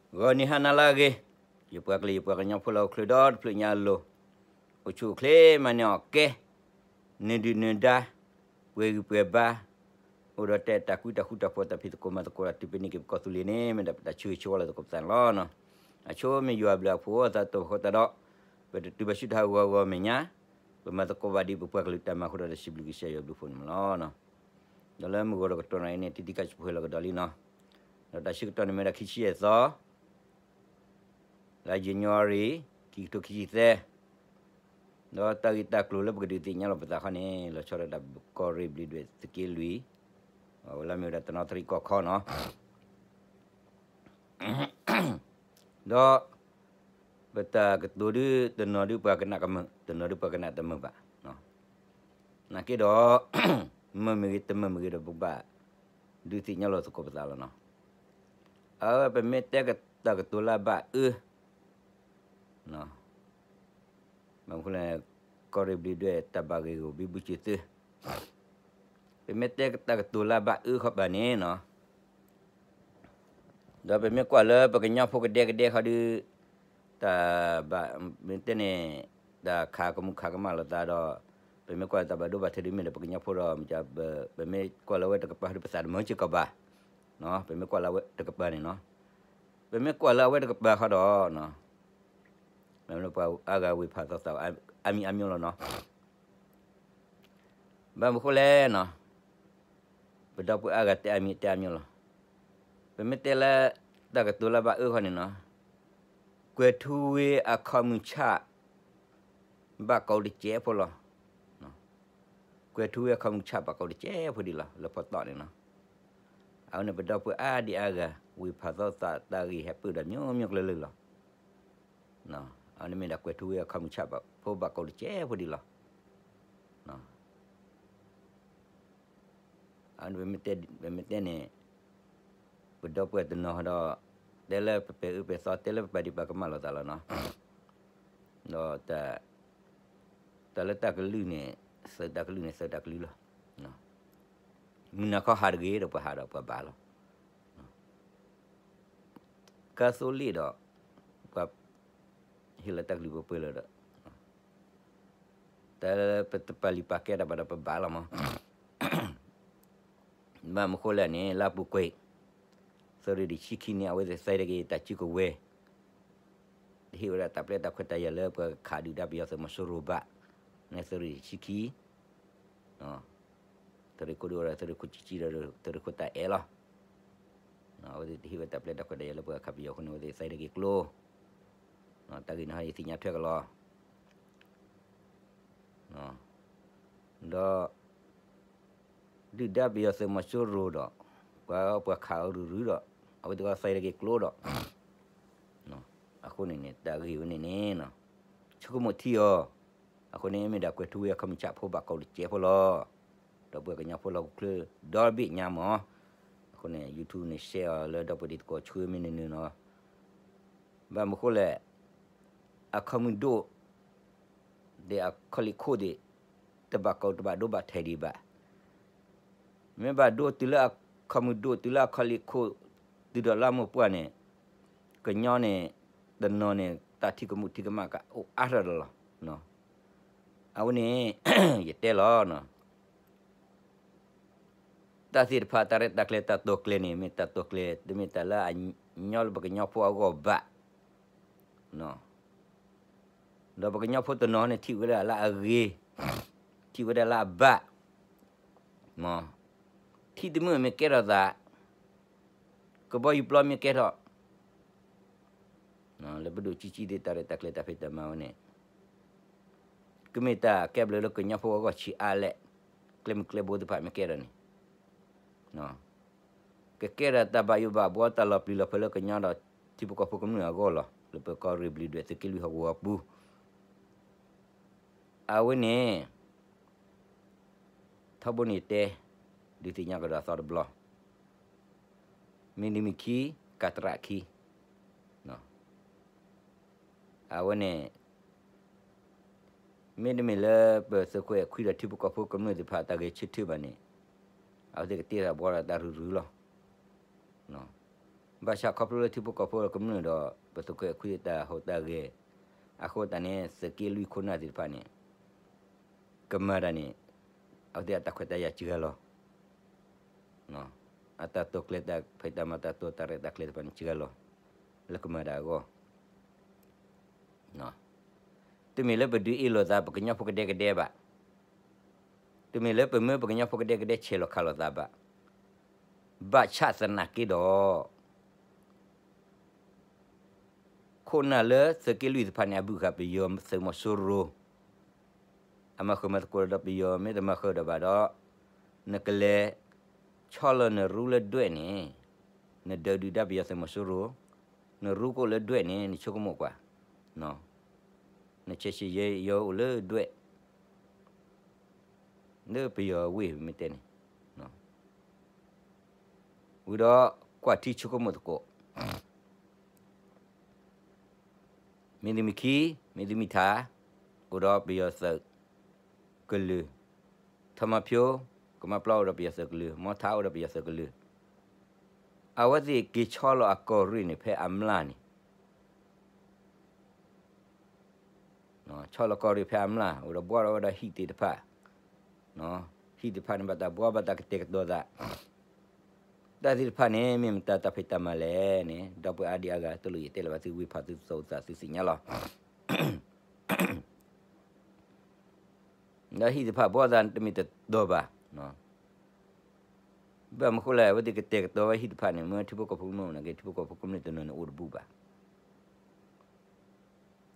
ဂီၤနံၤဟါနၤလၢအဂ့ၤ, ယပှၤကလုာ်ယပှၤကညီဖိလၢဟီၣ်ခိၣ်ချၢဒီတဖျၢၣ်ညါအလိၤ, အိၣ်ဆူၣ်အိၣ်ချ့မၤန့ၢ်အီၣ်ကဲ, နဒုၣ်နဒါ, ပှဲၤဂံၢ်ပှဲၤဘါ, အိၣ်ဒီးတၢ်အဲၣ်တၢ်ကွံတၢ်ဃူတၢ်ဖိးတၢ်ဖံးသကိးမၤသကိးဒီးတုၤပန့ၢ်က့ၤပကီၢ်သူလ့ၤန့ၣ် မ့ၢ်ဒၣ်ပတၢ်ဆၢဂ့ၤဆၢဝါလၢသကိးပသးန့ၣ်လီၤ. အဆိမ့ၢ်ယွၤအဘျုးအဖှိၣ်အသးတဖၣ်ဃီတၢ်ဒီး, ပတတုၤဘၣ်ဆူတၢ်ဟးဂီၤဂီၤမဲာ်ညါ, ပမၤသကိးဘၣ်ဒ်ပပှၤကလုာ်တၢ်မၤအဃိဒီးတၢ်စံးဘျုးကစၢ်ယွၤဘျုးဖှိၣ်န့ၣ်လီၤ. ဒီးလၢမုၢ်ဂီၤဒီးကတီၢ်နံၤအံၤန့ၣ် တံၤတံၤကၢ်စူၣ်ပှဲၤလီၤကဒီးလံနီၤ, ဒီးတၢ်ဆၢကတီၢ်န့ၣ်မ့ၢ်ဒၣ်ခံဆံယဲၢ်သီ လါယနူၤအါရံၤ ခံကထိခံဆံသၢ, ဒီးတၢ်ဂ့ၢ်တၢ်ကျိၤလၢပကဒုးသ့ၣ်ညါလီၤပသးခီန့ၣ် လီၤဆီဒၣ်တၢ်ကီၢ်ရ့ၣ်ဘျံးဒွဲၣ်သုးက့လွံၢ်, အဝဲလၢမ့ၢ်ဝဲဒၣ်တနီသရံၣ်ကီၢ်ခီနီၤ, ဒီး ပတၢ်ကတိၤဒုး တနီၤဒုးပှၤကနၣ်ကမုာ် တနီၤဒုးပှၤကနၣ်တမုာ်ဘၣ်, နာ်က့ဒီး မုာ်မ့ၢ်ဂ့ၤတမုာ်မ့ၢ်ဂ့ၤဒီး ပကဘၣ်ဒုးသ့ၣ်ညါလီၤသကိးပသးလီၤနီၤ. အဝဲပမ့ၢ်တဲတၢ်ကတိၤလၢအဘၣ်အၢ ဘၣ်မနုၤလဲၣ်, ကီၢ်ရ့ၣ်ဘျံးဒွဲၣ်တၢ်ဘၣ်ဂ့ၢ်ဂီၢ်ဘံဘူစၢၤသု, ပမ့ၢ်တဲတၢ်ကတိၤလၢအဘၣ်အၢဃီဘၣ်န့ၣ်နီၤ, ဒီးပမ့ၢ်ကွၢ်လၢပကညီဖိကဒဲကဒဲဃီဒုး, တၢ်ဘၣ်မ့ၢ်တဲန့ၣ်, တၢ်ခးကမူၣ်ခးကမၣ်လိာ်သးဒီး, ပမ့ၢ်ကွၢ်လၢတၢ်ဘၣ်ဒိဘၣ်ထံးဒုးမ့ၢ်ဒီးပကညီဖိဒီး, ပမ့ၢ်ကွၢ်လၢအဝဲတကပၤဒီးပသးတမုာ်စ့ၢ်ကီးဘၣ်, ပမ့ၢ်ကွၢ်လၢအဝဲတကပၤန့ၣ်နီၤ, ပမ့ၢ်ကွၢ်လၢအဝဲတကပၤဃီဒီး ပှၤအါဂၤဝ့ၤဖးသီသးအါမံၤအါမျိၤလီၤနီၤ. ဘၣ်မနုၤဃိလဲၣ်နီၤ, ပဒီပုၢ်ဝဲၢ်အါဂၤတဲအါမံၤတဲအါမျိၤလီၤ. ပမ့ၢ်တဲလၢ တၢ်ကတိၤလၢဘၣ်အၢဃီန့ၣ်နီၤ, ကွဲၤထူဝ့အခီၣ်မုၢ်ဆၣ် ဘၣ်ကိးတစဲးဖိလီၤ. ကွဲၤထူဝ့အခီၣ်မုၢ်ဆၣ်ဘၣ်ကိးတစဲးဖိဒံးလီၤ လၢဖီတီၣ်န့ၣ်နီၤ. အဝဲန့ၣ်ပဒီပုၢ်ဝဲၢ်အါဒံအါဂၤ ဝ့ၤဖးသီသးတၢ်ဂ့ၢ်ဟဲပၢၢ်ဒီးမျိၤမျိၤကျၢၤလၢာ်လီၤ. အဝဲန့ၣ်မ့ၢ်ဒၣ်ကွဲၤထူဝ့အခီၣ်မုၢ်ဆၣ်ဖိဘၣ်ကိးတစဲးဖိဒံးလီၤ. အဝဲန့ၣ် ပမ့ၢ်တဲန့ၣ်, ပဒီပုၢ်ဝဲၢ်တနီၤဒီး, တဲလၢပပဲာ်အၢပဲာ်သီ တဲလၢပပာ်ဒံးပာ်ကမၣ်လိာ်သးလီၤနီၤ. ဒီး တၢ်လၢတၢ်ကလုၢ်န့ၣ်, သုးတၢ်ကလုၢ်န့ၣ် သုးတၢ်ကလုၢ်လီၤ. မုၢ်နၤခီဟးတဂ့ၤဒီးပှၤဟးဒီးပှၤဘၣ်လီၤ. ကါသိလ့ၣ်ဒီး, ပှၤဟ့ၣ်လီၤတၢ်ကလုၢ်ပှဲၤပှဲၤလၢၤဒီး, တၢ်လၢပတပာ်လုၢ်ပာ်ကဲတၢ်ဘၣ်ဒီးပဘၣ်လီၤမး. ဘၣ်မနုၤဃိလဲၣ်န့ၣ် လၢအပူၤကွံာ်, သုးရ့ၣ်တဆံခံန့ၣ် အဝဲသ့ၣ်သံတဂ့ၤတၢ်စုကဝဲၤ, တဟ့ၣ်ဝဲဒၣ်တၢ်ပျဲတၢ်ခွဲးတၢ်ယာ်လၢပှၤကခးဒုၣ်ဒါပယီၤသုးမီၤစိရိၤဘၣ်, န့ၣ်သုးရ့ၣ်တဆံခံ သုးရ့ၣ်ခိၣ်ဒုးအိၣ်ဒီးသုးရ့ၣ်ခိၣ်ဆံးဆံးဒီးသုးရ့ၣ်ခိၣ်တၢ်အဲၣ်လီၤ. အဝဲသ့ၣ်တဟ့ၣ်ဝဲတၢ်ပျဲတၢ်ခွဲးတၢ်ယာ်လၢပှၤခးပယီၤအဃိန့ၣ် အဝဲသ့ၣ်သံတဂ့ၤကျိ, တၢ်ဂ့ၢ်န့ၣ်ဟီယသ့ၣ်ညါထွဲကလီၤ. ဒီး ဒုၣ်ဒါပယီၤသုးမီၤစိရိၤဒီး, ပှၤပှၤခးအီၤရုၢ်ရုၢ်ဒီး, အဝဲသ့ၣ်ကသံတဂ့ၤကျိဒီး, အဃိန့ၣ်န့ၣ် တၢ်ဂ့ၢ်ဝဲန့ၣ်န့ၣ်, ဆိကမိၣ်ထံအီၤ, အဃိန့ၣ်မ့ၢ်ဒၣ်ကွဲၤထူဝ့အခီၣ်မုၢ်ဆၣ်ဖိဘၣ်ကိးတစဲးဖိလီၤ. ဒီပုၢ်ဝဲၢ်ကညီဖိလၢဟီၣ်ခိၣ်ချၢ ဒီဘ့ၣ်ညါမး, အဃိန့ၣ် YouTube န့ၣ် share အီၤလၢဒီပုၢ်ဝဲၢ်တံၤသကိးဆှၢမ့ၢ်နုၤနုၤနီၤ. ဘၣ်မနုၤဃိလဲၣ်, အခီၣ်မုၢ်ဒိၣ် ဒီးအခီၣ်လ့ၣ်ခိၣ်သ့ၣ် တဘၣ်ကိးတဘၣ်ဒိဘၣ်ထံးဒံးဘၣ်. မ့ၢ်ဘၣ်ဒိတုၤလၢအခီၣ်မုၢ်ဒိၣ်တုၤလၢအခီၣ်လ့ၣ်ခိၣ် တုၤဒီးလၢမိၢ်ပှၢ်န့ၣ်, ကညီန့ၣ် တနီၤန့ၣ် တၢ်ထံၣ်ကမူၣ်ထံၣ်ကမၣ်ကအိၣ်အါထီၣ်ဒီးလီၤ. အဝဲန့ၣ် ယတဲလီၤ တၢ်သ့ၣ်တဖၣ် တၢ်ရဲၣ်တၢ်ကျဲၤတၢ်တိာ်ကျဲၤန့ၣ် မ့ၢ်တၢ်တိာ်ကျဲၤ တမ့ၢ်တၢ်လၢအညီလၢပကညီဖိအဂီၢ်ဘၣ်. ဒီးပကညီဖိတနီၤန့ၣ် ထံၣ်ဝဲဒၣ်လၢအဂ့ၤ, ထံၣ်ဝဲဒၣ်လၢအဘၣ်, ထံၣ်တမုာ်မ့ၢ်ကဲထီၣ်သး, ကဘီယူၤပျီမ့ၢ်ကဲထီၣ် လၢပဒိၣ်ကၠံကၠံသ့ၣ်တၢ်ရဲၣ်တၢ်ကျဲၤတၢ်ဖံးတၢ်မၤဝဲန့ၣ်, ကမ့ၢ်တၢ်ကဲဘျုးလၢကညီဖိအဂီၢ်ဆံးအါလဲၣ်, ကျဲမုၢ်ကျဲဘိသ့ၣ်တဖၣ်မ့ၢ်ကဲထီၣ်န့ၣ်, ကကဲထီၣ်တၢ်ဘၣ်ယိၣ်ဘၣ်ဘှီတၢ်လီၤပျံၤလီၤဖုးလၢကညီဒီး ထံဖိကီၢ်ဖိကမျၢၢ်အဂီၢ်လီၤ. လၢပကီၢ်ရ့ၣ်ဘျံးဒွဲၣ်သုးက့လွံၢ်ဟီၣ်ကဝီၤအပူၤ အဝဲန့ၣ် ထီဘိန့ၣ်တဲ ဒုးသ့ၣ်ညါကဒီးအသီတဘျီ, မ့ၢ်နံၤမုၢ်ခံ ကၤတရၣ်ခံ, အဝဲန့ၣ် မ့တမ့ၢ်လၢပသုးခိၣ်အဲၣ်ခွံဒီးထံဖိကီၢ်ဖိကမျၢၢ်သ့ၣ်တဖၣ်တၢ်ဂဲၤဆၢထၢၣ်ဘၣ်န့ၣ်, အဝဲသ့ၣ်ကတ့ထီၣ်ဘှီဒီးတၢ်ရုၢ်ရုၢ်လီၤ. ဘၣ်ဆၣ်ခီဖျိလၢထံဖိကီၢ်ဖိကမျၢၢ်ဒီး ပသုးခိၣ်အဲၣ်ခွံတၢ်ဟူးတၢ်ဂဲၤ, အဃိသတးန့ၣ် သုးက့လွံၢ်ခိၣ်နၢ်သ့ၣ်တဖၣ်န့ၣ် ကမၤတၢ်န့ၣ် အဝဲသ့ၣ်အတၢ်ခွဲးတၢ်ယာ်စှၤလီၤ, အတၢ်တိာ်ကျဲၤတၢ်ဖံးတၢ်မၤ တၢ်တိာ်တၢ်ရဲၣ်တၢ်ကျဲၤတဖၣ်န့ၣ်စှၤလီၤ လၢကမၤတၢ်အဂီၢ် တမ့ၢ်လၢပဒုးအ့ၣ်လိာ်သးပကညီဖိကဒဲကဒဲဘၣ်, တမ့ၢ်လၢပမၢပကညီဖိကဒဲကဒဲဆဲးလီၤခးလိာ်သးဘၣ်, ဘၣ်ဆၣ်သနာ်က့ဒီး ခိၣ်နၢ်လၢသုးက့လွံၢ်တဖၣ်န့ၣ် အဘုၣ်ဃာ်ပယီၤသုးမီၤစိရိၤ, အမၤဃုာ်မၤသကိးဒီးပယီၤမ့ၢ်တမၤဃုာ်ဒီးဘၣ်ဒီး, နကလဲၤဆီလီၤနရူလၢဒွဲၣ်န့ၣ်, နဒုးဒုၣ်ဒါပယီၤသုးမီၤစိရိၤ, နရူကိၣ်လၢဒွဲၣ်န့ၣ် နဆိကမိၣ်ကွၢ်, နဆဲးဆဲးယဲယဲအိၣ်လၢဒွဲၣ် လၢပယီၤဝ့ၢ်မ့ၢ်တဲန့ၣ်, ဝံၤဒီးကွၢ်ထံဆိကမိၣ်သကိး, မ့ၢ်သုမ့ၢ်ခံ, မ့ၢ်သုမ့ၢ်ထး, အိၣ်ဒီးပယီၤသုးကလုာ်, ထီမၤဖၠိ, ကမၤပျီအိၣ်ဒီးပယီၤသုးကလုာ်, မီထးအိၣ်ဒီးပယီၤသုးကလုာ်, အဝဲသ့ၣ်က့ၤဆီလီၤအကီၢ်ရ့ၣ်န့ၣ် ဖဲအမျၢ်န့ၣ် ဆီလီၤကီၢ်ရ့ၣ်ဖဲအမျၢ် အိၣ်ဒီးဘှီထီၣ်ဝဲဒီးဟံၣ်သ့ၣ်တဖၣ်, ဟံၣ်သ့ၣ်တဖၣ်န့ၣ် ဘၣ်တၢ်ဘှီဘၣ်တၢ်ကတဲာ်ကတီၤသး, တၢ်သ့ၣ်တဖၣ်န့ၣ် မ့ၢ်မတၤတၢ်ဖံးတၢ်မၤလဲၣ်န့ၣ် ဒီပုၢ်ဝဲၢ်အါဒံအါဂၤ တလိၣ်ယတဲလၢၤဘၣ် သုဝံဖးသုသီသးသုသ့ၣ်ညါလီၤ. ဒီးဟံၣ်တဖၣ်ဘှီသးတမ့ၢ်တတီၤဘၣ်, ဘၣ်မနုၤဃိလဲၣ် အဝဲသ့ၣ်ကတဲာ်ကတီၤဝဲဟံၣ်တဖၣ်န့ၣ် မ့ၢ်ထံဖိကီၢ်ဖိကမျၢၢ်နာ်က့ ထံဖိကီၢ်ဖိကမျၢၢ်တနီၤန့ၣ်အိၣ်တဘူၣ်ဘၣ်.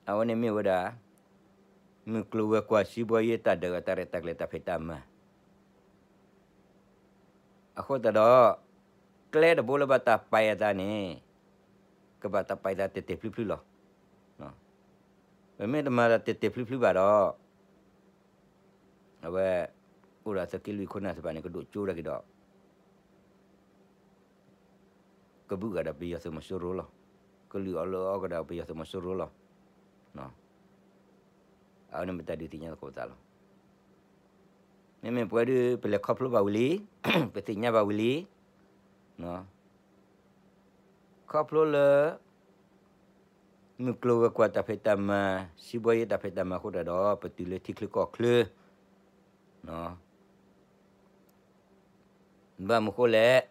အဝဲန့ၣ်မ့ၢ်ဝဲဒၣ် မုၢ်ကျိၤဝဲၤကွာ် စံးဘှီယ့တၢ်ဒုးအတၢ်ရဲၣ်တၢ်ကျဲၤတၢ်ဖံးတၢ်မၤ အဃိသတးဒီး ကျဲတဘိလၢဘၣ်တၢ်ပာ်အသးန့ၣ် ကဘၣ်တၢ်ပာ်သးတဲာ်တဲာ်ဖျုးဖျုးလီၤ. ပမ့ၢ်တမၤတၢ်တဲာ်တဲာ်ဖျုးဖျုးဘၣ်ဒီး အဝဲ အိၣ်ဒီးသုးက့လွံၢ်ခိၣ်နၢ်သ့ၣ်တဖၣ်န့ၣ် ကဒိၣ်ကၠိဒၣ်က့ၤဒီး ကဘုၣ်ဃာ်ဒီးပယီၤသုးမီၤစိရိၤလီၤ. ကလုၢ်အီၣ်လၢအီကဒီးပယီၤသုးမီၤစိရိၤလီၤ. အဝဲန့ၣ်မ့ၢ်တၢ်ဒုးသ့ၣ်ညါသကိးပသးလီၤ. မ့မ့ၢ်ပဝဲဒၣ် ပလဲၤခီဖျိဘၣ်ဝံၤလံ, ပသ့ၣ်ညါဘၣ်ဝံၤလံ, ခီဖျိလၢ မုၢ်ကျိၤဝဲၤကွာ်တၢ်ဖံးတၢ်မၤ, စံးဘှီယ့တၢ်ဖံးတၢ်မၤအဃိသတးဒီး ပတုၤလၢထံချၢကီၢ်ချၢ ဘၣ်မနုၤဃိလဲၣ်,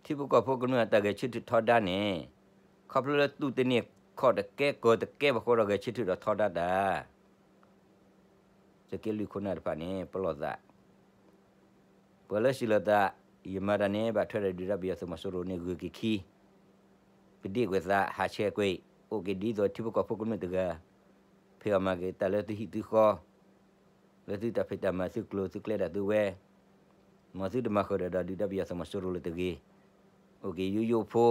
ထံဖိကီၢ်ဖိကမျၢၢ်အတၢ်ဂဲၤဆၢထၢၣ်ထီဒါန့ၣ် ခီဖျိလၢတူၢ်တန့ၢ်ခီၣ်တကဲကီၤတကဲဘၣ်အဃိဒီး ဂဲၤဆၢထၢၣ်ဒီးထီဒါတၢ် သုးက့လွံၢ်ခိၣ်နၢ်တဖၣ်န့ၣ် ပလီၢ်သး, ပှၤလၢစံးလီၤသး ယမၤတၢ်န့ၣ် ဘၣ်ထွဲဒီးဒုၣ်ဒါပယီၤသုးမီၤစိရိၤန့ၣ် ဂုၤက့ၤခံ, ပဒ့ကွံာ်သး ဟးဆှဲးကွံာ်, အိၣ်က့ၤဒ်သိးထံဖိကီၢ်ဖိကမျၢၢ်တဂၤ ဖံးအီၣ်မၤက့ၤတၢ်လၢသုဟံၣ်သုဃီ, လၢသုတၢ်ဖံးတၢ်မၤ သုကျိၤသုကျဲဒၣ်သုဝဲ, မ်သုတမၤဃုာ်ဒီးဒုၣ်ဒါပယီၤသုးမီၤစိရိၤလၢၤတဂ့ၤ, အိၣ်က့ၤယိယိဖိ,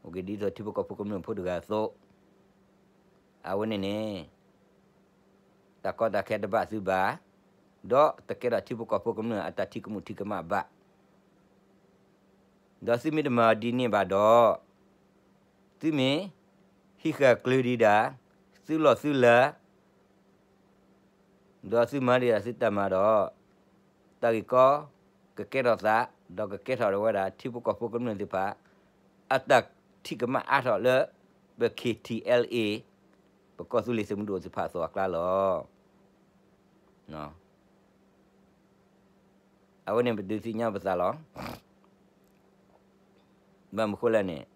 အိၣ်က့ၤဒ်သိးထံဖိကီၢ်ဖိကမျၢၢ်ဖိတဂၤအသိး, အဝဲန့ၣ်န့ၣ် တၢ်ကီတၢ်ခဲတဘၣ်သုဘၣ်, ဒီးတကဲထီၣ်ထံဖိကီၢ်ဖိကမျၢၢ်အတၢ်ထံၣ်ကမူၣ်ထံၣ်ကမၣ်ဘၣ်, ဒီးသုမ့ၢ်တမၤဒ်န့ၣ်ဘၣ်ဒီး, သုမ့ၢ်ဟံးဃာ်ကျၢၤဒံးဒၣ် သုလီၢ်သုလၤ, ဒီးသုမၤဒံးဒၣ်သုတၢ်မၤဒီး, တၢ်ဂ့ၢ်ကီကကဲထီၣ်သး, ဒီးကကဲထီၣ်ဝဲဒၣ်ထံဖိကီၢ်ဖိကမျၢၢ်သ့ၣ်တဖၣ် အတၢ်ထံၣ်ကမၣ်အါထီၣ်လၢ ပ KTLA ပကီၢ်သူလ့ၤသုးမုၢ်ဒိၣ်သ့ၣ်တဖၣ်အသိးအကျါလီၤ. အဝဲန့ၣ်ပဒုးသ့ၣ်ညါပသးလီၤ. ဘၣ်မနုၤဃိလဲၣ်န့ၣ်,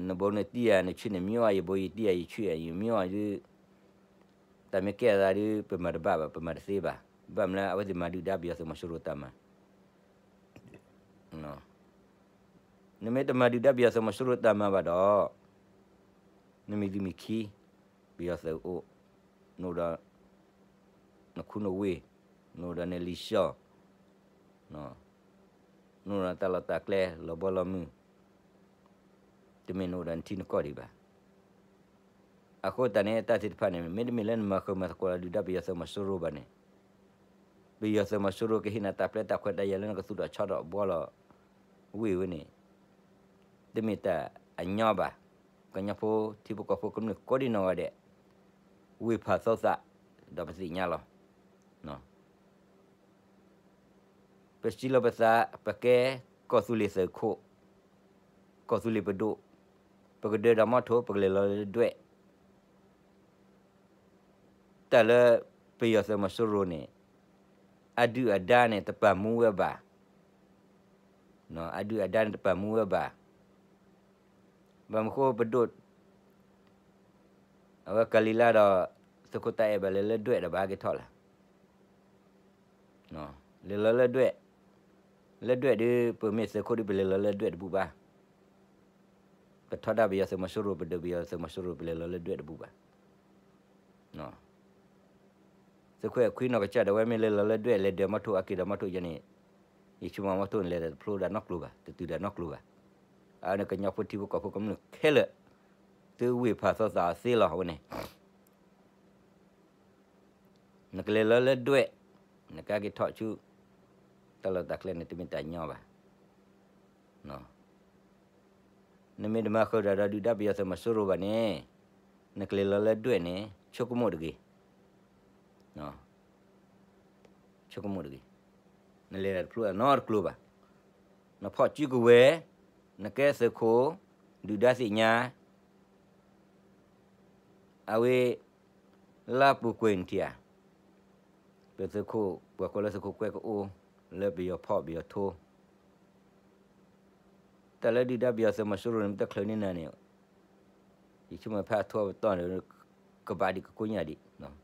နဘိနတံၢ်ဧါ နဆွံနမံၤဧါ, ယဘိယတံၢ်ဧါ ယဆွံဧါ ယမံၤဧါဒုး, တၢ်မ့ၢ်ကဲအသးဒုး ပမၤတဘၣ်ဘၣ် ပမၤတသ့ဘၣ်. ဘၣ်မနုၤလၢအဝဲသ့ၣ်မၤဒုၣ်ဒါပယီၤသုးမီၤစိရိၤတၢ်မၤ နမ့ၢ်တမၤဒုၣ်ဒါပယီၤသုးမီၤစိရိၤတၢ်မၤဘၣ်ဒီး, နမ့ၢ်သုမ့ၢ်ခံ, ပယီၤသုးအိၣ်, နအိၣ်ဒီးနခူနဝ့ၢ်, နအိၣ်ဒီးနလံာ်စီဆှံ, နအိၣ်ဒီးတၢ်လီၢ်တၢ်ကျဲလီၤဘီလီၤမုၢ်, တမ့ၢ်နအိၣ်ဒီးနထံနကီၢ်ဒံးဘၣ်. အဃိသတးန့ၣ် တၢ်သ့ၣ်တဖၣ်န့ၣ် မ့တမ့ၢ်လၢနမၤဃုာ်မၤသကိးဒီးဒုၣ်ဒါပယီၤသုးမီၤစိရိၤဘၣ်န့ၣ်, ပယီၤသုးမီၤစိရိၤကဟ့ၣ်နၤတၢ်ပျဲတၢ်ခွဲးတၢ်ယာ်လၢနကသူၣ်ထီၣ်ဆီထီၣ်ဘှီလီၤဝ့ၢ်ဝဲန့ၣ်, တမ့ၢ်တၢ်အညီဘၣ်. ကညီဖိထံဖိကီၢ်ဖိကမျၢၢ်ကိးဒံနီၢ်ဂၤဒဲး, ဝ့ၢ်ဖးသီသး, ဒီးပသ့ၣ်ညါလီၤ. ပစံးလီၤပသး ပကဲ ကီၢ်သူလ့ၤသုးခိၣ်, ကီၢ်သူလ့ၤပဒိၣ်, ပကဒၢဒီးမီထိၣ် ပကလဲၤလီၤလၢဒွဲၣ်, တၢ်လၢပယီၤသုးမီၤစိရိၤန့ၣ် အဒုၣ်အဒါန့ၣ်တပာ်မူဝဲဘၣ်, အဒုၣ်အဒါန့ၣ်တပာ်မူဝဲဘၣ်, ဘၣ်မနုၤဃိပဒိၣ် အဝဲကၤလံၤလါဒီး သုးခိၣ်တၢ်အဲၣ်ဘၣ်လဲၤလၢဒွဲၣ်ဒီးဘၣ်ဟဲက့ၤထီၣ်လဲၣ်, လဲၤလီၤလၢဒွဲၣ်, လၢဒွဲၣ်ဒီး ပမ့ၢ်သုးခိၣ်ဒီး ပလဲၤလီၤလၢဒွဲၣ်တဘူၣ်ဘၣ်, ပထီဒါပယီၤသုးမီၤစိရိၤ ပဒုးပယီၤသုးမီၤစိရိၤ ပလဲၤလီၤလၢဒွဲၣ်တဘူၣ်ဘၣ်, သုးခိၣ်အဲၣ်ခွံနီၢ်ကစၢ်ဒီး ဝဲမ့ၢ်လဲၤလီၤလၢဒွဲၣ် လဲၤဒၢးမီထိၣ် အက့ၤဒီးမီထိၣ်ယဲန့ၣ်, ယဆိကမိၣ်မီထိၣ်န့ၣ် လဲၤတဖျိဒီးနီတကျိၤဘၣ်, တတုၤဒီးနီတကျိၤဘၣ်, အန့ၣ်ကညီဖိထံဖိကီၢ်ဖိကမျၢၢ်ခဲလၢာ်, သုဝ့ၢ်ဖးသီသးအီၤသ့လီၤ အဝဲန့ၣ် နကလဲၤလီၤလၢဒွဲၣ်, နကဟဲက့ၤထီၣ်ဆူ တၢ်လီၢ်တၢ်ကျဲန့ၣ် တမ့ၢ်တၢ်ညီဘၣ်, နမ့ၢ်တမၤဃုာ်တၢ်ဒီးဒုၣ်ဒါပယီၤသုးမီၤစိရိၤဘၣ်န့ၣ်, နကလဲၤလီၤလၢဒွဲၣ်န့ၣ် ဆိကမိၣ်တဂ့ၤ, ဆိကမိၣ်တဂ့ၤ, နလဲၤတဖျိအနီတကျိၤဘၣ်, နဖီၣ်စုကဝဲၤ, နကဲသုးခိၣ်, ဒုၣ်ဒါသ့ၣ်ညါ အဝဲ လါပူၤကွံာ်နထံၣ်ဧါ, ပသုးခိၣ် ပှၤကိးလၢသုးခိၣ်ကွဲကအိၣ် လၢပယီၤဖီၣ်ပယီၤထိ, တၢ်လၢဒုၣ်ဒါပယီၤသုးမီၤစိရိၤန့ၣ် မ့ၢ်တချုးန့ၢ်နၤန့ၣ်, ယဆိကမိၣ်ဖဲအထိအပတီၢ်န့ၣ် ကဘၣ်ဒံးကကိညၢ်ဒံး,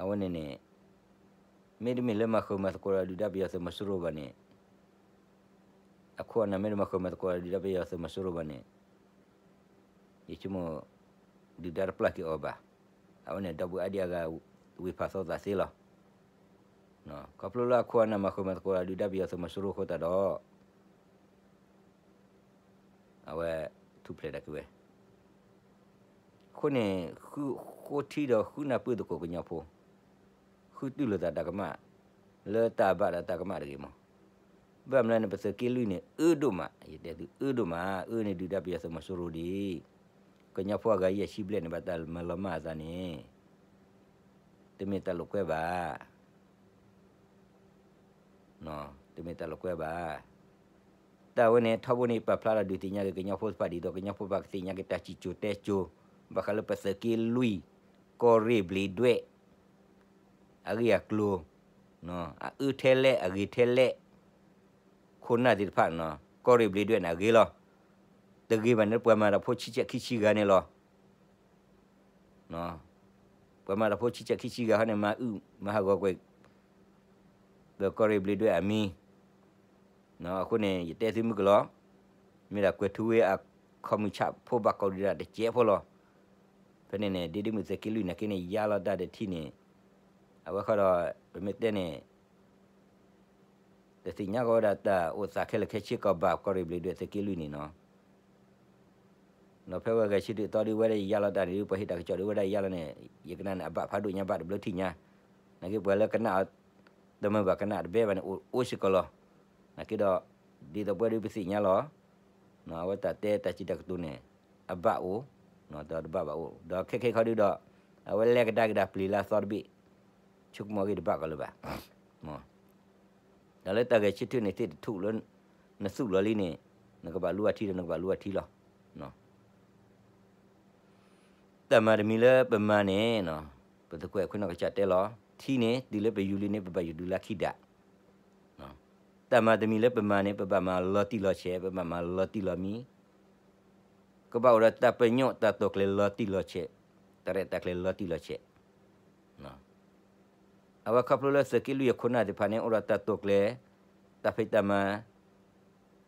အဝဲန့ၣ်န့ၣ် မ့တမ့ၢ်လၢမၤဃုာ်မၤသကိးဒီးဒုၣ်ဒါပယီၤသုးမီၤစိရိၤဘၣ်န့ၣ်, အခိၣ်အနၢ်မ့ၢ်တမၤဃုာ်မၤသကိးဒီးဒုၣ်ဒါပယီၤသုးမီၤစိရိၤဘၣ်န့ၣ်, ယဆိကမိၣ် ဒုၣ်ဒါတပျၢ်က့ၤအီၤဘၣ်, အဝဲန့ၣ်ဒီပုၢ်ဝဲၢ်အါဒံအါဂၤ ဝ့ၢ်ဖးသီသးသ့လီၤ, ခီဖျိလၢအခိၣ်အနၢ်မၤဃုာ်မၤသကိးဒီးဒုၣ်ဒါပယီၤသုးမီၤစိရိၤအဃိသတးဒီး အဝဲထူၣ်ဖျဲးတၢ်က့ၤဝဲ, အဃိန့ၣ် ဃုဃိထံဒီးဃုနၢ်ပၢၢ်သကိးကညီဖိ, ဃုတူၢ်လိာ်သးတၢ်ကမၣ်, လၢတၢ်ဘၣ်ဒီးတၢ်ကမၣ်တဂ့ၤမး, ဘၣ်မနုၤန့ၣ် ပသုးက့လွံၢ်န့ၣ် အၢဒိၣ်မး, ယတဲသုအၢဒိၣ်မး, အၢန့ၣ်ဒုၣ်ဒါပယီၤသုးမီၤစိရိၤဒံး, ကညီဖိအဂၤယဲၢ်ဆံဘျဲၣ်န့ၣ် ဘၣ်တၢ်မၤလီၤမၢ်အသးန့ၣ်, တမ့ၢ်တၢ်လိာ်ကွဲဘၣ် တမ့ၢ်တၢ်လိာ်ကွဲဘၣ်. တၢ်ဝဲန့ၣ် ထီဘိန့ၣ် ပာ်ဖျါဒီးဒုးသ့ၣ်ညါက့ၤကညီဖိတဖၣ်ဒ်သိး ကညီဖိတဖၣ်ကသ့ၣ်ညါက့ၤတၢ်စံၣ်စိၤတဲစိၤ, ဘၣ်ဃးလၢပသုးက့လွံၢ်, ကီၢ်ရ့ၣ်ဘျံးဒွဲၣ်, အဂ့ၢ်အကျိၤ, အအၢထဲလဲၣ် အဂ့ၤထဲလဲၣ်, ခိၣ်နၢ်သ့ၣ်တဖၣ်န့ၣ် ကီၢ်ရ့ၣ်ဘျံးဒွဲၣ်န့ၣ် အဂ့ၤလီၤ. တဂ့ၤဘၣ်န့ၣ် ပှၤမၤတၢ်ဖိဆံဆဲးခံဆံဂၤန့ၣ်လီၤ. ပှၤမၤတၢ်ဖိဆံဆဲးခံဆံဂၤဟီန့ၣ် မၤအုၣ်မၤဟးဂီၤကွံာ် ဒီးကီၢ်ရ့ၣ်ဘျံးဒွဲၣ်အမံၤ, အဃိန့ၣ် ယတဲသုမုၢ်ကလီၤ, မ့ၢ်ဒၣ်ကွဲၤထူဝ့အခီၣ်မုၢ်ဆၣ်ဖိဘၣ်ကိးဒံးဒၣ်တစဲးဖိလီၤ. ဖဲန့ၣ်န့ၣ် ဒ့ဒ့မုၣ်သုးက့လွံၢ်နာ်က့န့ၣ် ယါလီၤတၢ်တထံၣ်န့ၣ်, အဝဲဃီဒီး ပမ့ၢ်တဲန့ၣ် တသ့ၣ်ညါကီးဝဲဒၣ်တၢ်အိၣ်သးခဲလၢာ်ခဲဆ့ကီးဘၣ် ကီၢ်ရ့ၣ်ဘျံးဒွဲၣ်သုးက့လွံၢ်န့ၣ်နီၤ. ဒီးဖဲဝဲဂဲၤဆၢထၢၣ်သီဒ်ဝဲဒၣ်ယါလီၤတၢ်န့ၣ် ပှၤဟ့ၣ်တၢ်ကစီၣ်ဒ်ဝဲဒၣ်ယါလီၤန့ၣ် ယကနၣ်န့ၣ် အဘၣ်ဖးဒိၣ်ညါဘၣ်တဘျုးထံၣ်ညါ, နာ်က့ပှၤလၢကနၣ်အီၤ တမုာ်ဘၣ်ကနၣ်တဘဲဘၣ်န့ၣ် အိၣ်စ့ၢ်ကီးလီၤ. နာ်က့ဒီး ဒ်သိးပဝဲဒၣ်ပသ့ၣ်ညါလီၤ. အဝဲတၢ်တဲတၢ်စံးတၢ်ကတိၤန့ၣ် အဘၣ်အိၣ်, ဒီးတဘၣ်ဘၣ်အိၣ် ဒီးခဲခဲခီဒုဒီး အဝဲလဲၤကဒါက့ၤဒၣ်ပျံၤလၢအသီတဘ့ၣ်, ဆိကမိၣ်အဂ့ၢ်တဘၣ်ကီးလၢၤဘၣ်. ဒီးလၢတၢ်ဂဲၤဆၢထၢၣ်န့ၣ်သ့ၣ်တထူၣ်လၢ နသူၣ်လီၤလံန့ၣ် နကဘၣ်လူအထံဒီးနကဘၣ်လူအထံလီၤ. တၢ်မၤတမံၤလၢပမၤန့ၣ် ပသကွဲးအခွဲးနီၢ်ကစၢ်တဲလီၤ. ထံန့ၣ် တုၤလၢပယူၤလံန့ၣ် ပဘၣ်ယူၤတုၤလၢခံဒၣ်. တၢ်မၤတမံၤလၢပမၤန့ၣ် ပဘၣ်မၤလီၤတံၢ်လီၤဆဲး, ပဘၣ်မၤလီၤတံၢ်လီၤမံ, ကဘၣ်အိၣ်ဒီးတၢ်ပညိၣ်တၢ်တိာ်ကျဲၤလီၤတံၢ်လီၤဆဲး, တၢ်ရဲၣ်တၢ်ကျဲၤလီၤတံၢ်လီၤဆဲး. အဝဲခီဖျိလၢသုးက့လွံၢ်အခိၣ်နၢ်သ့ၣ်တဖၣ်န့ၣ် အိၣ်ဒီးတၢ်တိာ်ကျဲၤ, တၢ်ဖံးတၢ်မၤ,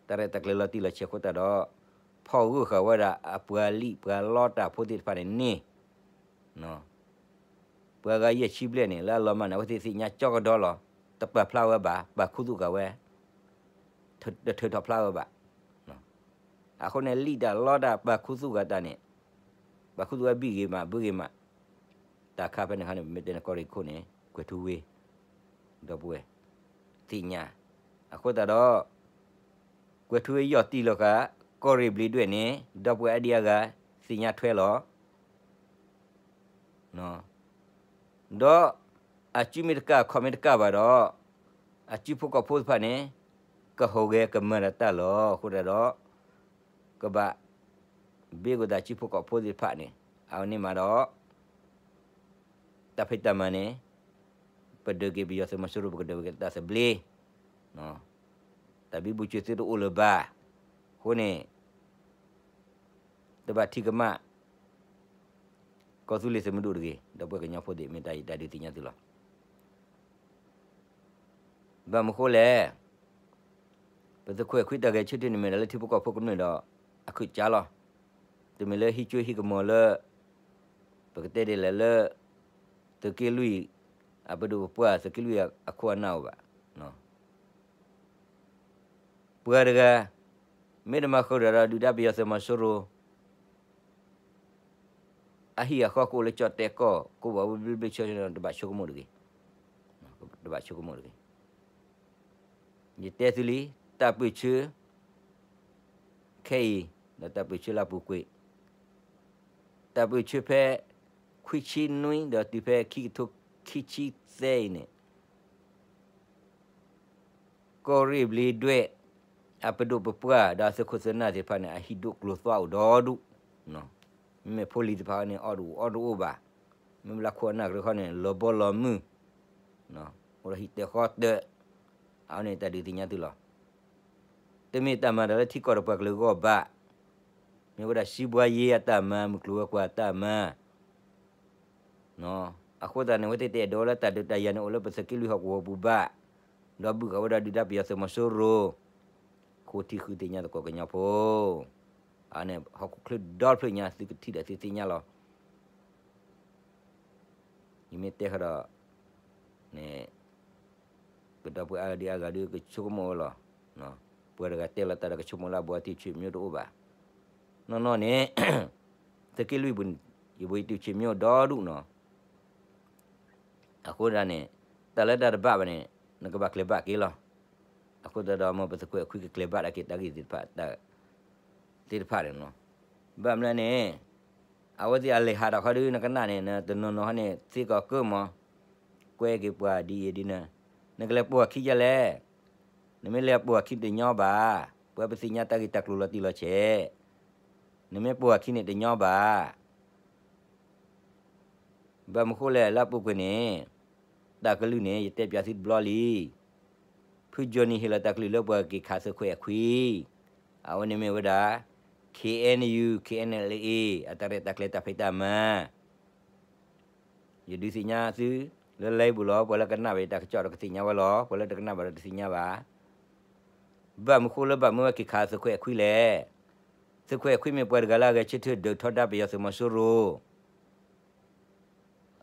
တၢ်ရဲၣ်တၢ်ကျဲၤလီၤတံၢ်လီၤဆဲးအဃိသတးဒီး ဖီၣ်ဂၢၢ်ဃာ်ဝဲဒၣ်အပှၤလံၣ်ပှၤလီတၢ်ဖိသ့ၣ်တဖၣ်န့ၣ်န့ၣ် ပှၤဂၤယဲၢ်ဆံဘျဲၣ်န့ၣ် လၢအလီၤမၢ်န့ၣ် အဝဲသ့ၣ်သ့ၣ်ညါကၠီကဒီလီၤ. တပာ်ဖျါဝဲဘၣ်, ပာ်ခူသူၣ်ဃာ်ဝဲ, တထုးထီၣ်ဖျါဝဲဘၣ်. အဃိန့ၣ် လံၣ်တၢ်လီတၢ် ပာ်ခူသူၣ်ဃာ်တၢ်န့ၣ်, ပာ်ခူသူၣ်ဝဲဘံၣ်ဂ့ၤမး ဘၢဂ့ၤမး, တၢ်ခါဖဲန့ၣ်ခါန့ၣ် ပမ့ၢ်တဲန့ၣ်ကီၢ်ရ့ၣ်ခိၣ်န့ၣ် ကွဲၤထူဝ့ ဒီပုၢ်ဝဲၢ် သ့ၣ်ညါ. အဃိသတးဒီး ကွဲၤထူဝ့ယီၢ်တံၢ်လီၤဃာ် ကီၢ်ရ့ၣ်ဘျံးဒွဲၣ်န့ၣ် ဒီပုၢ်ဝဲၢ်အါဒံအါဂၤ သ့ၣ်ညါထွဲလီၤ. ဒီးအစုမ့ၢ်တကၢ် ခီၣ်မ့ၢ်တကၢ်ဘၣ်ဒီး အစုဖိကီၢ်ဖိသ့ၣ်တဖၣ်န့ၣ် ကဟူးဂဲၤကမၤဒီးတၢ်လီၤ. အဃိသတးဒီး ကဘၣ် ဘ့ၣ်ကသးစုဖိကီၢ်ဖိသ့ၣ်တဖၣ်န့ၣ် အဝဲန့ၣ်မးဒီး တၢ်ဖံးတၢ်မၤန့ၣ် ပဒုးက့ၤပယီၤသုးမီၤစိရိၤ ပကဒုးက့ၤတၢ်သဘျ့, တၢ်ဘံဘူစၢၤသုတအိၣ်လၢၤဘၣ်. အဃိန့ၣ် တဘၣ်ထံၣ်ကမၣ် ကီၢ်သူလ့ၤသုးမုၢ်ဒိၣ်တဂ့ၤ, ဒီးပှၤကညီဖိသ့ၣ် မ့ၢ်တၢ်ယတၢ်ဒုးသ့ၣ်ညါသုလီၤ. ဘၣ်မနုၤဃိလဲၣ်, ပသုးခိၣ်အဲၣ်ခွံတၢ်ဂဲၤဆၢထၢၣ်န့ၣ်မ့ၢ်ဒၣ်လၢထံဖိကီၢ်ဖိကမျၢၢ်ဒီး အခုးကၠါလီၤ. တမ့ၢ်လၢဟံးကၠိဟံးကမီၤလၢ ပကတဲဒ်လဲၣ်လၢ သုးက့လွံၢ် အပဒိၣ်ပပှၢ် သုးက့လွံၢ်အခိၣ်အနၢ်အိၣ်ဘၣ်. ပှၤတဂၤ မ့ၢ်တမၤဃုာ်ဒီးဒုၣ်ဒါပယီၤသုးမီၤစိရိၤ အဟံၣ်အဃီကအိၣ်လၢကၠီၣ်တဲၣ်ကီၢ် ကအိၣ်ဘၣ်ဝဲဘျ့ဘျ့ဆှီဆှီ တဘၣ်ဆိကမိၣ်တဂ့ၤ, တဘၣ်ဆိကမိၣ်တဂ့ၤ. ယတဲသုလံ, တၢ်ပၢၢ်ဆၢ ခဲအံၤ ဒီးတၢ်ပၢၢ်ဆၢလၢအပူၤကွံာ်, တၢ်ပၢၢ်ဆၢဖဲ ခွံဆံနွံ ဒီးတုၤဖဲခံကထိခံဆံသၢအံၤန့ၣ် ကီၢ်ရ့ၣ်ဘျ့ဒွဲၣ် အပဒိၣ်ပပှၢ်ဒီးအသုးခိၣ်သုးနၢ်သ့ၣ်တဖၣ်န့ၣ် အဟံၣ်ဒိၣ်ကျိၤသွါအိၣ်ဒီဒူၣ်, မ့မ့ၢ်ဖိလံၤသ့ၣ်တဖၣ်န့ၣ် အီၣ်တအိၣ်အီတအိၣ်ဘၣ်, မ့မ့ၢ်လၢခိၣ်အနၢ်ကရၢခီန့ၣ် လီၤဘီလီၤမုၢ်, အိၣ်ဒီးဟံၣ်တၢၢ်ဃီတၢၢ်, အဝဲန့ၣ်တၢ်ဒုးသ့ၣ်ညါသုလီၤ. တမ့ၢ်တၢ်မၤဒီးလၢထံကီၢ်ဒီးပှၤကလုာ်အဂီၢ်ဘၣ်, မ့ၢ်ဝဲဒၣ်စံးဘှါယ့အတၢ်မၤ မုၢ်ကျိၤဝဲၤကွာ်အတၢ်မၤ အဃိသတးန့ၣ် အဝဲသ့ၣ်တအဲၣ်ဒိးလၢတၢ်ဒုးတၢ်ယၤန့ၣ်အိၣ်လၢပသုးက့လွံၢ်ဟီၣ်ကဝီၤပူၤဘၣ်, ဒီးဘုၣ်ဃာ်ဝဲဒၣ်ဒုၣ်ဒါပယီၤသုးမီၤစိရိၤ, ဃိထံဃုသ့ၣ်ညါသကိးကညီဖိ, အန့ၣ် ဟီၣ်ခိၣ်ချၢဒီတဖျၢၣ်ညါ သုကထံၣ်ဒီးသုသ့ၣ်ညါလီၤ. ယမ့ၢ်တဲဃီဒီး န့ၣ် ကဒီပုၢ်ဝဲၢ်အါဂၤဒုးကဆိကမိၣ်ဝဲလီၤ. ပှၤတဂၤတဲလီၤတၢ်ဒီးကဆိကမိၣ်လၢအဘူးအတံၢ်ဆံးမ့ၢ်တအိၣ်ဘၣ်. နီၢ်နီၢ်န့ၣ် သုးက့လွံၢ်ပူၤ ယဘူးယတံၢ်ဆံးမ့ၢ်အိၣ်ဒီဒူၣ်နီၤ. အဃိဒၣ်န့ၣ် တၢ်လၢတၢ်တဘၣ်ဘၣ်န့ၣ် နကဘၣ်ကျဲၤဘၣ်က့ၤလီၤ. အဃိသတးဒီး မ်ပသုးခိၣ်အဲၣ်ခွံကကျဲၤဘၣ်ဒၣ်က့ၤတၢ်ဂ့ၢ်သ့ၣ်တဖၣ် သ့ၣ်တဖၣ်န့ၣ်လီၤ. ဘၣ်မနုၤလဲၣ်န့ၣ် အဝဲသ့ၣ်အလဲၤဟးထီၣ်ခီဒုး နကနၣ်န့ၣ် နတနီၤနီၤခီန့ၣ် သ့ကီးကၢမး, ကွဲက့ၤပှၤဒ်အံၤဒ်နၤ, နကလဲၤပိာ်အခံဒ်လဲၣ်. နမ့ၢ်လဲၤပိာ်အခံန့ၣ်တညီဘၣ်, ပှၤပသ့ၣ်ညါတၢ်ဂ့ၢ်တၢ်ကျိၤလီၤတံၢ်လီၤဆဲး, နမ့ၢ်ပိာ်အခံန့ၣ်တညီဘၣ်. ဘၣ်မနုၤဃိလဲၣ်လၢအပူၤကွံာ်န့ၣ် တၢ်ကလုၢ်န့ၣ် ယတဲပၠးသုတဘျီလံ. ဖုကၠိနံၤဟ့ၣ်လီၤတၢ်ကလုၢ်လၢပှၤက့ၤခးသုးခိၣ်အဲၣ်ခွံ, အဝဲန့ၣ်မ့ၢ်ဝဲဒၣ် K N U K N L A အတၢ်ရဲၣ်တၢ်ကျဲၤတၢ်ဖံးတၢ်မၤ ယဒုးသ့ၣ်ညါသု လၢလံာ်ပူၤလီၤ. ပှၤလၢကနၣ်ဘၣ်ယတၢ်ကစီၣ်ဒီးကသ့ၣ်ညါဝဲလီၤ. ပှၤလၢတကနၣ်ဘၣ်ဒီးတသ့ၣ်ညါဘၣ်. ဘၣ်မနုၤဃိလၢဘၣ်မ့ၢ်ဝဲက့ၤခးသုးခိၣ်အဲၣ်ခွံလဲၣ်. သုးခိၣ်အဲၣ်ခွံမ့ၢ်ပှၤတဂၤလၢအဂဲၤဆၢထၢၣ်ဒုးထီဒါပယီၤသုးမီၤစိရိၤ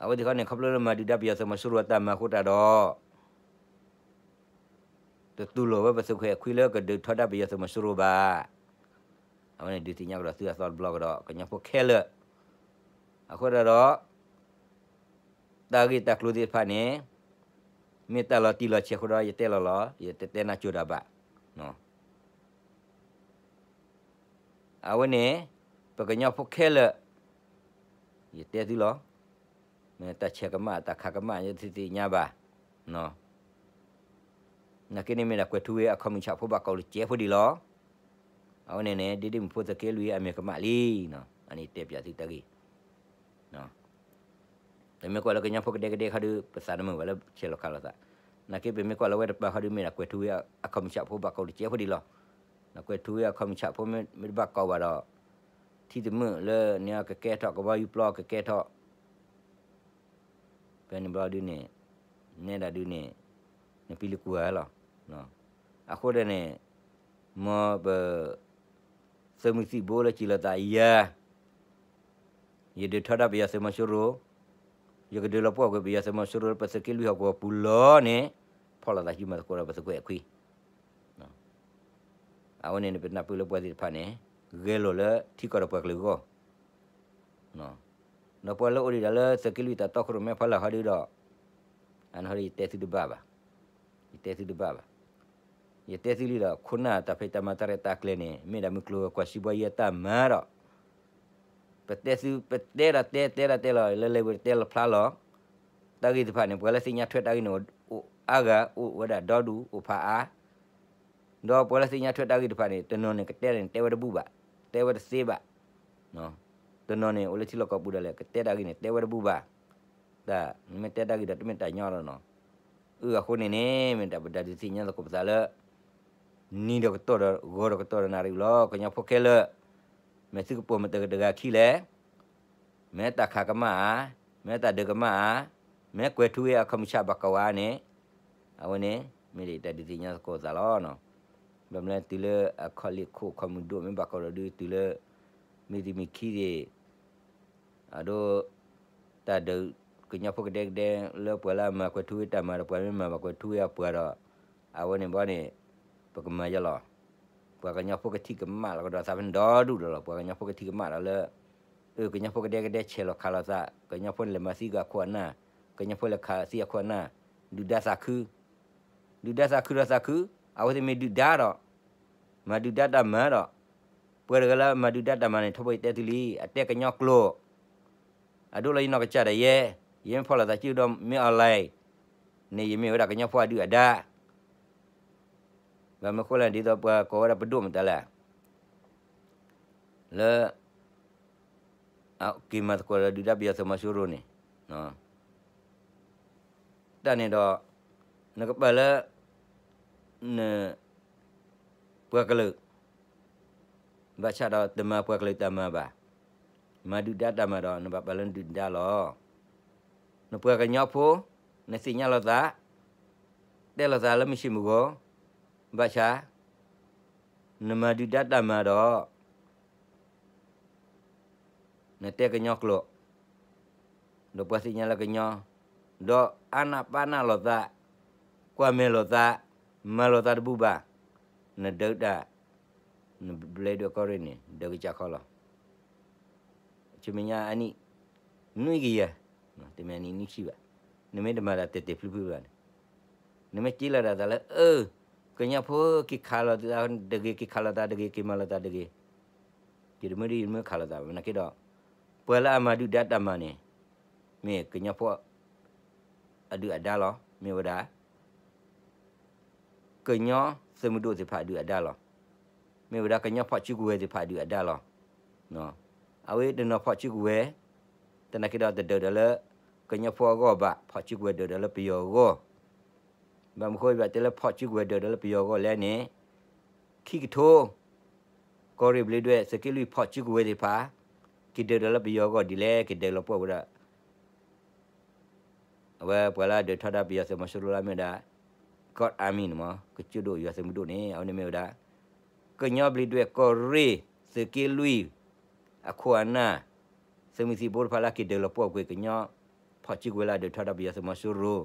အဝဲသ့ၣ်ခီန့ၣ် ခီဖျိလၢမၤဒုးဒါပယီၤသုးမီၤစိရိၤအတၢ်မၤအဃိတၢ်ဒီး တတူၢ်လိာ်ဝဲပသုးခိၣ်အဲၣ်ခွံလၢကဒုးထီဒါပယီၤသုးမီၤစိရိၤဘၣ်. အဝဲန့ၣ်ဒုးသ့ၣ်ညါကဒီးသုအသီတဘျီကဒီး ကညီဖိခဲလၢာ်. အဃိတၢ်ဒီး တၢ်ဂ့ၢ်တၢ်ကျိၤသ့ၣ်တဖၣ်န့ၣ် မ့ၢ်တၢ်လီၤတံၢ်လီၤဆဲးအဃိဒီး ယတဲလီၤလီၤ. ယတတဲနၢ်ကၠိတၢ်ဘၣ်. အဝဲန့ၣ် ပကညီဖိခဲလၢာ် ယတဲသုလီၤ. မ့ၢ်တၢ်ဆဲးကမၣ် တၢ်ခးကမၣ် ယတသ့ၣ်ညါဘၣ်. နာ်က့န့ၣ်မ့ၢ်ဒၣ်ကွဲၤထူဝ့အခီၣ်မုၢ်ဆၣ်ဖိဘၣ်ကီးလၢကဲဖိဒံးလီၤ. အဝဲန့ၣ်န့ၣ် ဒ့ဒ့မုၣ်ဖိသုးက့လွံၢ်အမ့ၢ်ကမၣ်လံ. အန့ၣ်တဲပၠးသုတၢ်ဂ့ၢ် ပမ့ၢ်ကွၢ်လၢကညီဖိကဒဲကဒဲခီဒုး ပသးတမုာ်ဘၣ်လၢဆဲးလီၤခးလိာ်သး. နာ်က့ပမ့ၢ်ကွၢ်လၢဝဲတပၤခီဒုး မ့ၢ်ဒၣ်ကွဲၤထူဝ့အခီၣ်မုၢ်ဆၣ်ဖိဘၣ်ကီးလၢကဲဖိဒံးလီၤ. ကွဲၤထူဝ့အခီၣ်မုၢ်ဆၣ်ဖိမ့ၢ်တဘၣ်ကီးဘၣ်ဒီး ထံတမုာ်လၢန့ၣ်ကကဲထီၣ် ကဘီယူၤပျီကကဲထီၣ် ဖဲန့ၣ်ဘျီဒုးန့ၣ် နဲဒၣ်ဒုးန့ၣ် နပံၤလံၤကွၢ်လီၤ. အဃိဒ်န့ၣ် မ်ပ သုးမုၢ်သံၣ်ဘိလၢစံးလီၤသးယၤ ယဒုးထီဒါပယီၤသုးမီၤစိရိၤ, ယကဒုးလီၤပှီၢ်ကွံာ်ပယီၤသုးမီၤစိရိၤလၢပသုးက့လွံၢ်ဟီၣ်ကဝီၤပူၤလီၤန့ၣ် ဖီၣ်လိာ်သးစုမၤသကိးဒီးပသုးခိၣ်အဲၣ်ခွံ. အဝဲန့ၣ်န့ၣ် ပနၢ်ပၢၢ်လၢပှၤသ့ၣ်တဖၣ်န့ၣ် ဂဲၤလိာ်လၢထံကီၢ်ဒီးပှၤကလုာ်အဂီၢ် ဒီးပှၤလၢအိၣ်ဒံးဒၣ်လၢသုးက့လွံၢ်တၢ်တီခိၣ်ရိၣ်မဲဖီလာ်ခီဒုးဒီး အန့ၣ်ခီဒုးယတဲသုတဘၣ်ဘၣ်. ယတဲသုတဘၣ်ဘၣ်. ယတဲသုလံဒီး ခိၣ်နၢ်တၢ်ဖံးတၢ်မၤတၢ်ရဲၣ်တၢ်ကျဲၤန့ၣ် မ့ၢ်ဒၣ်မုၢ်ကျိၤဝဲၤကွာ်စံးဘှါယဲအတၢ်မၤဒီး ပတဲသု ပတဲဒီးတဲ တဲဒီးတဲလီၤ လၢလဲၤဝဲတဲလီၤဖျါလီၤ. တၢ်ဂ့ၢ်သ့ၣ်တဖၣ်န့ၣ် ပှၤလၢသ့ၣ်ညါထွဲတၢ်ဂ့ၢ်န့ၣ် အိၣ်အါဂၤ အိၣ်ဝဲဒၣ်ဒီဒူၣ် အိၣ်ဖးအါ. ဒီးပှၤလၢသ့ၣ်ညါထွဲတၢ်ဂ့ၢ်တဖၣ်န့ၣ် တနီၤန့ၣ်ကတဲန့ၣ် တဲဝဲတဘူၣ်ဘၣ်, တဲဝဲတသ့ဘၣ်. တနီၤန့ၣ် အိၣ်လၢထံလီၢ်ကီၢ်ပူၤဒၣ်လဲာ် ကတဲတၢ်ဂ့ၢ်န့ၣ် တဲဝဲတဘူၣ်ဘၣ်. တၢ်နမ့ၢ်တဲတၢ်ဂ့ၢ်ဒီး တမ့ၢ်တၢ်ညီလီၤနီၤ. အုၣ်အဃိန့ၣ်န့ၣ် မ့ၢ်တၢ်ပဒုးသ့ၣ်ညါသကိးပသးလၢ နံၤဒီးကတီၢ်ဒီး ဂီၤဒီးကတီၢ်ဒီးနၣ်ရံၣ်လီၤ. ကညီဖိခဲလၢာ် မ့ၢ်သုကပိာ်မုၣ်တဂၤတဂၤခံလဲၣ်, မ့ၢ်တၢ်ခးကမၣ်ဧါ, မ့ၢ်တၢ်ဒုးကမၣ်ဧါ, မ့ၢ်ကွဲၤထူဝ့အခီၣ်မုၢ်ဆါဘၣ်ကဝၤန့ၣ်, အဝဲန့ၣ် မ့ၢ်ဒၣ်တၢ်ဒုးသ့ၣ်ညါသကိးသးလီၤ. ဘၣ်မနုၤတုၤလၢအခီၣ်လ့ၣ်ခိၣ်ခီၣ်မုၢ်ဒိၣ်မ့ၢ်ဘၣ်ကီးဒီးဒုးတုၤလၢ မ့ၢ်တမံၤခံသ့ၣ် အဒိ တၢ်ဒုး ကညီဖိကဒဲကဒဲ လၢပှၤလၢအမၤကွဲၤထူဝ့တၢ်မၤဒီး ပှၤမ့ၢ်မၤဘၣ်ကွဲၤထူဝ့အပှၤဒီး အဝဲန့ၣ်ဘီန့ၣ် ပကမၤယဲလီၤ. ပှၤကညီဖိကထံၣ်ကမၣ်လီၤကဒီးသးဖဲန့ၣ်ဒီဒူၣ်ဒီးလီၤ. ပှၤကညီဖိကထံၣ်ကမၣ်လီၤလၢ အၢ ကညီဖိကဒဲကဒဲဆဲးလီၤခးလိာ်သး, ကညီဖိန့ၣ်လဲၤမၤသံကအခိၣ်အနၢ်, ကညီဖိလဲၤခးသံအခိၣ်အနၢ်, ဒုၣ်ဒါသးခု ဒုၣ်ဒါသးခုဒီးသးခု, အဝဲသ့ၣ်မ့ၢ်ဒုၣ်ဒါဒီး မၤဒုၣ်ဒါတၢ်မၤဒီး ပှၤတဂၤလၢမၤဒုၣ်ဒါတၢ်မၤန့ၣ် ထီဘိယတဲသုလံ, အတဲကညီကျိာ်, အဒိလၢယနီၢ်ကစၢ်ဒၣ်ယဲ, ယမ့ၢ်ဖီၣ်လိာ်သးစုဒီးမ့ၢ်အီၤလဲၣ်န့ၣ် ယမ့ၢ်ဝဲဒၣ်ကညီဖိအဒုၣ်အဒါ, ဘၣ်မနုၤဃိလဲၣ် ဒ်သိးပှၤကိးဝဲဒၣ်ပဒိၣ်မတၤလဲၣ် လၢ က့ၤမၤသကိးဒီးဒုၣ်ဒါပယီၤသုးမီၤစိရိၤန့ၣ်, တၢ်န့ၣ်ဒီး နကပာ်လၢ န ပှၤကလုာ် ဘၣ်ဆၣ်ဒီးတမၤပှၤကလုာ်တၢ်မၤဘၣ်, မၤဒုၣ်ဒါတၢ်မၤဒီး နဘၣ်ပာ်လၢနဒုၣ်ဒါလီၤ. နပှၤကညီဖိ နသ့ၣ်ညါလိာ်သး, တဲလိာ်သးလၢမုၢ်ဆ့ၣ်မုၢ်ဂီၤ, ဘၣ်ဆၣ် နမၤဒုၣ်ဒါတၢ်မၤဒီး နတဲကညီကျိာ်, ဒီးပှၤသ့ၣ်ညါလၢကညီ, ဒီးအါနၢ်ပၢ်နၢ်လိာ်သး, ကွၢ်မဲာ်လိာ်သး, မၤလိာ်သးတဘူၣ်ဘၣ်, နဒုးတၢ်, နဘျ့ဒွဲၣ်ကီၢ်ရ့ၣ်န့ၣ် ဒုးကစၢ်ခီလီၤ. ဆူမဲာ်ညါအနံၣ် နွံကယၤ, တမ့ၢ်အနံၣ်နွံဆံဘၣ်, နမ့ၢ်တမၤတၢ်တဲာ်တဲာ်ဖျုးဖျုးဘၣ်န့ၣ်, နမ့ၢ်က့ၤလီၤဒၣ်သးလၢ အၢ ကညီဖိက့ၤခးလိာ်သးတဂ့ၤ, က့ၤခးလိာ်သးတဂ့ၤ, က့ၤမၤလိာ်သးတဂ့ၤ, ယတမ့ၢ်ဒ်ယမ့ၢ်ခးလိာ်သးဘၣ်နာ်က့ဒီး ပှၤလၢအမၤဒုၣ်ဒါတၢ်မၤန့ၣ် မ့ၢ်ကညီဖိ အဒုၣ်အဒါလီၤ. မ့ၢ်ဝဲဒၣ် ကညီသုးမုၢ်ဒိၣ်သ့ၣ်တဖၣ်အဒုၣ်အဒါလီၤ. မ့ၢ်ဝဲဒၣ်ကညီဖီၣ်စုကဝဲၤသ့ၣ်တဖၣ်အဒုၣ်အဒါလီၤ. အဝဲတနီၤဖီၣ်စုကဝဲၤ, သနာ်က့ဒီးတဒုးဒီးလၢ ကညီဖိအဂီၢ်ဘၣ်, ဖီၣ်စုကဝဲၤဒုးဒီးလၢပယီၤအဂီၢ်. ဘၣ်မနုၤဃိဘၣ်တဲလၢဖီၣ်စုကဝဲၤဒုးဒီးလၢပယီၤအဂီၢ်လဲၣ်န့ၣ်, ခံကထိ ကီၢ်ရ့ၣ်ဘျ့ဒွဲၣ် သုးက့လွံၢ်ဖီၣ်စုကဝဲၤသ့ၣ်တဖၣ် က့ၤဒုးဒီးလၢပယီၤအဂီၢ်ဒ်လဲၣ်, က့ၤဒုးလီၤပှီၢ်ဝဲဒၣ် အဝဲပှၤလၢအဒုးထီဒါပယီၤသုးမီၤစိရိၤလၢအမ့ၢ်ဝဲဒၣ် ကီၢ်အါမံၤန့ၣ်မ့ၢ် ကစၢၢ်ဒိၣ်ယွၤသုးမုၢ်ဒိၣ်န့ၣ် အဝဲန့ၣ်မ့ၢ်ဝဲဒၣ် ကညီဘျ့ဒွဲၣ်ကီၢ်ရ့ၣ် သုးက့လွံၢ် အခိၣ်အနၢ် သုးမုၢ်သံၣ်ဘိတဖၣ်လၢက့ၤဒုးလီၤပှီၢ်ကွံာ်ကညီ ဖီၣ်စုကဝဲၤလၢအဒုးထီဒါပယီၤသုးမီၤစိရိၤ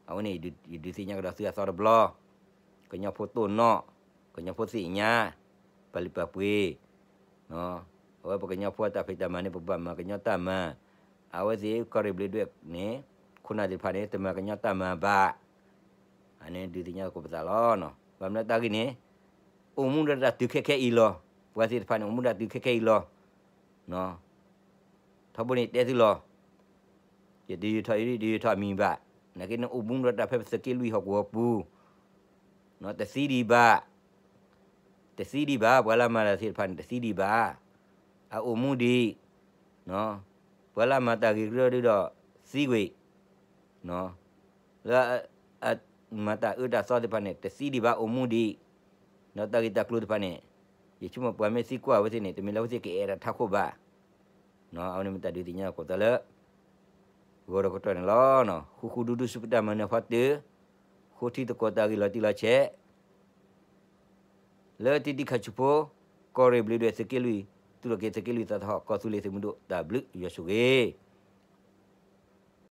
အဝဲန့ၣ် ယဒုးသ့ၣ်ညါကဒီးသုအသီတဘျီ ကညီဖိတိၢ်နီၣ် ကညီဖိသ့ၣ်ညါ ပာ်လုၢ်ပာ်ပှ့ၤ အဝဲပကညီဖိအတၢ်ဖံးတၢ်မၤန့ၣ် ပကဘၣ်မၤကညီတၢ်မၤ အဝဲသ့ၣ်ကီၢ်ရ့ၣ်ဘျ့ဒွဲၣ်န့ၣ် ခိၣ်နၢ်သ့ၣ်တဖၣ်န့ၣ် တမၤကညီတၢ်မၤဘၣ် အန့ၣ်ဒုးသ့ၣ်ညါသကိးပသးလီၤ. ဘၣ်မနုၤတၢ်ဂ့ၢ်န့ၣ် အိၣ်မူဒီးတၢ်တုၤခဲခဲအံၤလီၤ. ပှၤသ့ၣ်တဖၣ်န့ၣ် အိၣ်မူဒီးတၢ်တုၤခဲခဲအံၤလီၤ. ထီဘိန့ၣ်တဲသုလီၤ. ယတယုၢ်ထီၣ်အံၤ တယုၢ်ထီၣ်အမံၤဘၣ်. နာ်က့န့ၣ်အိၣ်မူဒီးတၢ်ဖဲပသုးက့လွံၢ်ဟီၣ်ကဝီၤပူၤ တသံဒံးဘၣ်. တသံဒံးဘၣ် ပှၤလၢအမၤတၢ်သ့ၣ်တဖၣ်န့ၣ် တသံဒံးဘၣ်. အအိၣ်မူဒံး ပှၤလၢအမၤတၢ်ဂ့ၤကရၢဒုဒီး သံကွံာ် လၢ မၤတၢ်အၢတၢ်သီသ့ၣ်တဖၣ်န့ၣ် တသံဒံးဘၣ် အိၣ်မူဒံး. ဒီးတၢ်ဂ့ၢ်တၢ်ကျိၤသ့ၣ်တဖၣ်န့ၣ် ယဆိကမိၣ်ပှၤမ့ၢ်သံကွၢ်အဝဲသ့ၣ်န့ၣ် တမ့ၢ်လၢအဝဲသ့ၣ်ကအဲၣ်တၢ်ထးခိၣ်ဘၣ်. အဝဲန့ၣ်မ့ၢ်တၢ်ဒုးသ့ၣ်ညါသကိးသးလၢ ဂီၤဒီးကတီၢ်န့ၣ်လီၤ. ဃူဃူဒူဒူဆူပတၢ်မၤနၢၤဖီတၢၢ် ဃိထံသကိးတၢ်ဂ့ၢ်လီၤတံၢ်လီၤဆဲး လၢတံၤတံၤခါဆူဖိ ကီၢ်ရ့ၣ်ဘျ့ဒွဲၣ်သုးက့လွံၢ် သူၣ်ထီၣ်က့ၤသုးက့လွံၢ်သးသဟီၣ် ကီၢ်သူလ့ၤသုးမုၢ်ဒိၣ် တၢ်ဘျုးယွၤဆိၣ်ဂ့ၤ